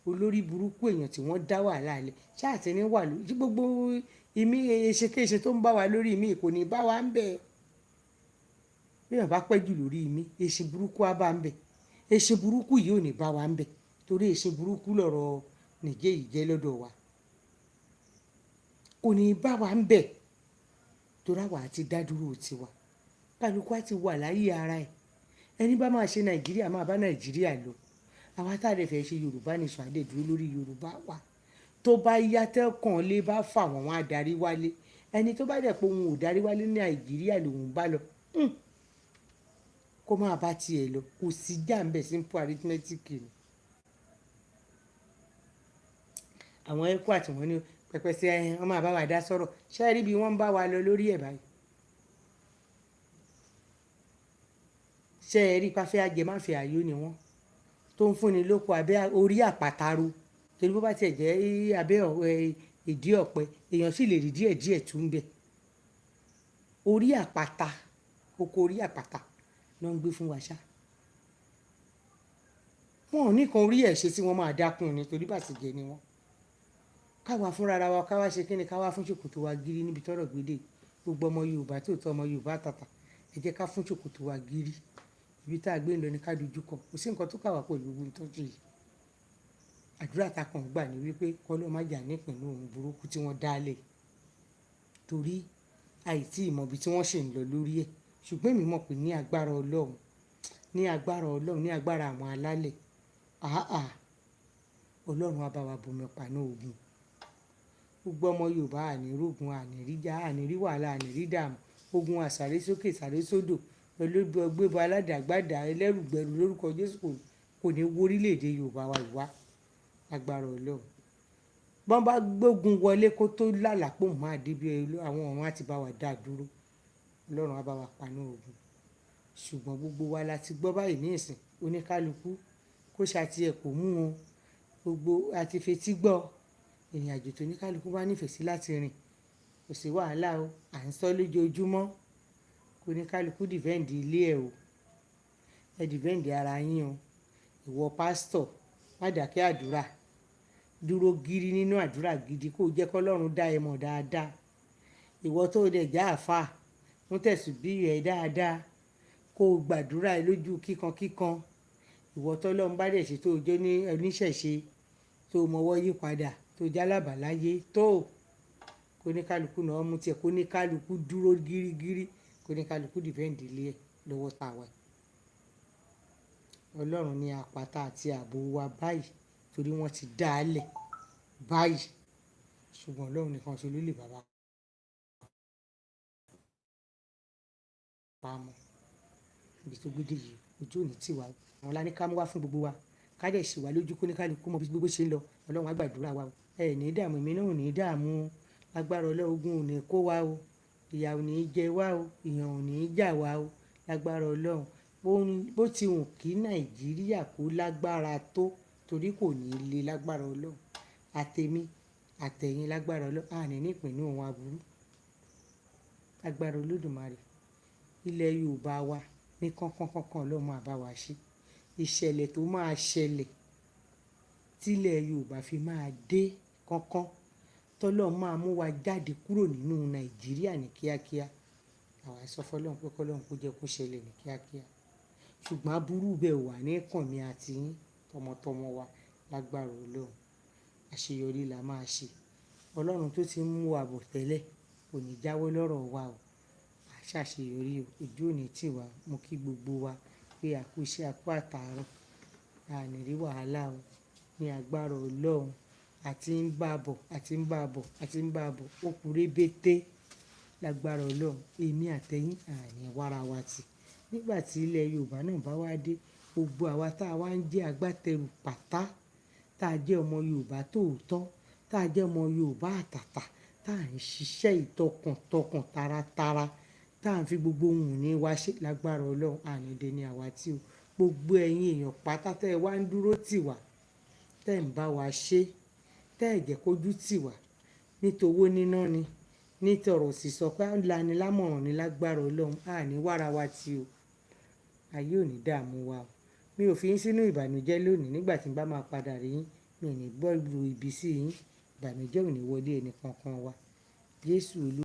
Olórí burúkú èèyàn tí wọ́n dá wàhálà lẹ̀. Ṣáà tí ní wà lórí gbogbo ìmí eṣekéṣe tó ń bá wa lórí ìmí kò ní bá wa ń bẹ̀. Bí èèyàn bá pẹ́ jù lórí ìmí, eṣin burúkú á bá ń bẹ̀. Eṣin burúkú yìí ò ní bá wa ń bẹ̀ torí eṣin burúkú lọ̀rọ̀ Nìjẹ́ yìí jẹ́ lọ́dọ̀ wa. Kò ní bá wa ń bẹ̀ torí àwa ti dá dúró tiwa. Kálukú á ti wà láyé ara ẹ̀. Ẹni bá máa ṣe Nàìjíríà máa bá Nàìjíríà lọ. Àwa tá dẹ̀ fẹ́ ṣe Yorùbá nation á dẹ̀ dúró lórí Yorùbá wa. Tó bá yá tẹ́kàn lé bá fà wọ́n, wọ́n á darí wálé. Ẹni tó bá dẹ̀ pé òun ò darí wálé ní Nàìjíríà lòun bá lọ, kó máa bá ti ẹ̀ lọ. Kò sí jà ń bẹ̀, simple arithmetic ni. Àwọn ECWA tí wọ́n ní pẹpẹ sí ẹ, wọ́n máa bá wa dá sọ̀rọ̀. Ṣé ẹ rí bí wọ́n ń bá wa lọ lórí ẹ̀ báyìí? Ṣé ẹ rí pé ajẹmáfẹ́ ayọ̀ ni wọ́n tó ń fúnni lóko abẹ́ orí àpáta ro? Torí bó bá tiẹ̀ jẹ́ abẹ́ ìdí ọ̀pẹ, èèyàn sì lè rí díẹ̀ díẹ̀ tún bẹ̀. Orí àpáta, oko orí àpáta ló ń gbé fún wa ṣá. Wọn ò ní kan orí ẹ̀ ṣe tí wọ́n máa dákún ni torí bàsíjẹ́ ni wọ́n. Ká wa fúnra ara wa, ká wá ṣe kíni, ká wá fún ṣòkòtò wa gírí níbi tọ́rọ̀ gbé dé. Gbogbo ọmọ Yorùbá tó tọ́ ọmọ Yorùbá tàtà, ẹ jẹ́ ká fún ṣòkòtò wa gírí. Ibi tí a gbé ń lọ ni ká dojú kọ. Kò sí nǹkan tó kà wá pẹ̀lú gbogbo ohun tó ń ṣe yìí. Àdúrà tá kàn gbà ní wípé k'Ọlọ́run má jà ní ìpinnu ohun burúkú tí wọ́n dá lẹ̀. Torí àìtí ì mọ ibi tí wọ́n ṣì ń lọ lórí ẹ̀. Ṣùgbọ́n èmi mọ̀ pé ní agbára Ọlọ́run, ní agbára Ọlọ́run, ní agbára àwọn alálẹ̀, àáà, Ọlọ́run á bá wa bomi paná ogun. Gbogbo ọmọ Yorùbá à ní rógun, à ní rí jà, à ní rí wàhálà, à ní rí dààmú. Ogun àsáré sókè, sáré sódò, olóògbé ọgbẹ́bọ aládàgbàdà ẹlẹ́rùgbẹ́rù lórúkọ Jésù kò ní wó orílẹ̀ èdè Yorùbá wa yìí wá. Agbára Ọlọ́run. Bọ́n bá gbógun wọlé kó tó lálàá pé òun máa dé bí àwọn ọ̀run á ti bá wa dá dúró. Ọlọ́run á bá wa paná ogun. Ṣùgbọ́n gbogbo wa la ti gbọ́ báyìí ní ìsìn. Oníkálukú kó ṣa ti ẹ̀ kò mú o. Gbogbo a ti fetí gbọ́ ìrìnàjò tó oníkálukú bá nífẹ̀ẹ́ sí láti rìn. Kò sí wàhálà o. À ń sọ lójoojúmọ́. Kó oníkálukú defend ilé ẹ o. Ẹ defend ara yín o. Ìwọ pastor, má dàkẹ́ àdúrà. Dúró gírí nínú àdúrà gidi kó jẹ́ kí Ọlọ́run dá ẹ mọ̀ dáadáa. Ìwọ tó dẹ̀ já àfá, mú tẹ̀sùbí ẹ dáadáa. Kó gbàdúrà ẹ lójú kíkan kíkan. Ìwọ tó Ọlọ́run bá dẹ̀ ṣe tó jẹ́ ní oníṣẹ̀ṣe, tó mọwọ́ yípadà, tó jálàbà láyé, tó kó oníkálukú náà mú tiẹ̀, kó oníkálukú dúró gírígírí, kó oníkálukú defend ilé ẹ lọ́wọ́ tá wà. Ọlọ́run ní àpáta àti ààbò wa báyìí torí wọ́n ti dá a lẹ̀ báyìí. Ṣùgbọ́n Ọlọ́run nìkan ṣo ló lè bá wa pamọ́. Ibi tó gbé dé yìí, ojú ò ní tì wá. Àwọn lá ní ká mú wá fún gbogbo wa. Ká dẹ̀ ṣì wá lójú kó oníkálukú mọ bí gbogbo ṣe ń lọ. Ọlọ́run á gbàdúrà wa o. Ẹ ní dààmú, èmi náà ò ní dààmú. Lágbára Ọlọ́run, ogun ò ní kó wa o. Ìyà ò ní jẹ wá o. Ìyàn ò ní jà wá o. Lágbára Ọlọ́run. Bó ti wù kí Nàìjíríà kó lágbára tó torí kò ní le lágbára Ọlọ́run. Àtèmi, àtẹ̀yìn lágbára Ọlọ́run. A ní ní ìpinnu ohun aburú. Lágbára Olódùmarè. Ilẹ̀ Yorùbá wa ní kánkán kánkán Ọlọ́run máa bá wa ṣe. Ìṣẹ̀lẹ̀ tó máa ṣẹlẹ̀ tí ilẹ̀ Yorùbá fi máa dé kánkán, tọ́lọ́run máa mú wa jáde kúrò nínú Nàìjíríà ní kíákíá. Àwa sọ fún Ọlọ́run pé kí Ọlọ́run kó jẹ́ kó ṣẹlẹ̀ ní kíákíá. Ṣùgbọ́n aburú bẹ́ẹ̀ wà ní kàn mí àti yín tọmọtọmọ wa lágbára Ọlọ́run. Àṣeyọrí la máa ṣe. Ọlọ́run tó ti ń mú wa bọ̀ tẹ́lẹ̀ kò ní jáwọ́ lọ́rọ̀ wa o. A ṣàṣeyọrí o. Ojú ò ní tì wá. Mo kí gbogbo wa pé a kú iṣẹ́, a kú àtàárọ̀. A ní rí wàhálà o. Ní agbára Ọlọ́run. A ti ń bá bọ̀, a ti ń bá bọ̀, a ti ń bá bọ̀. Ó kú rébété lágbára Ọlọ́run. Èmi àtẹ̀yìn a ní wára wa tì. Nígbà tí ilẹ̀ Yorùbá náà bá wá dé, gbogbo àwa tá a wá ń jẹ́ agbátẹrù pátá, tá a jẹ́ ọmọ Yorùbá tóòtọ́, tá a jẹ́ ọmọ Yorùbá àtàtà, tá à ń ṣiṣẹ́ ìtọkàntọkàn taratara, tá à ń fi gbogbo ohun ìní wa ṣe lágbára Ọlọ́run, a ní dẹni àwátì o. Gbogbo ẹ̀yin èèyàn pátá tẹ́ ẹ wá ń dúró tì wá, tẹ́ ẹ̀ ń bá wa ṣe, tẹ́ ẹ̀ jẹ́ kójú tì wá, ní towó níná ni, ní tọrọ sísọ pé à ń lani lámọ̀ràn ní lágbára Ọlọ́run, a ní wára wa tì o. Ayé ò ní dààmú wa o. Mi ò fi yín sínú ìbànújẹ́ lónìí nígbà tí n bá máa padà rí yín. Mi ò ní gbọ́ ibi sí yín. Ìbànújẹ́ ò ní wọlé ẹnì kankan wa. Jésù Olúwa.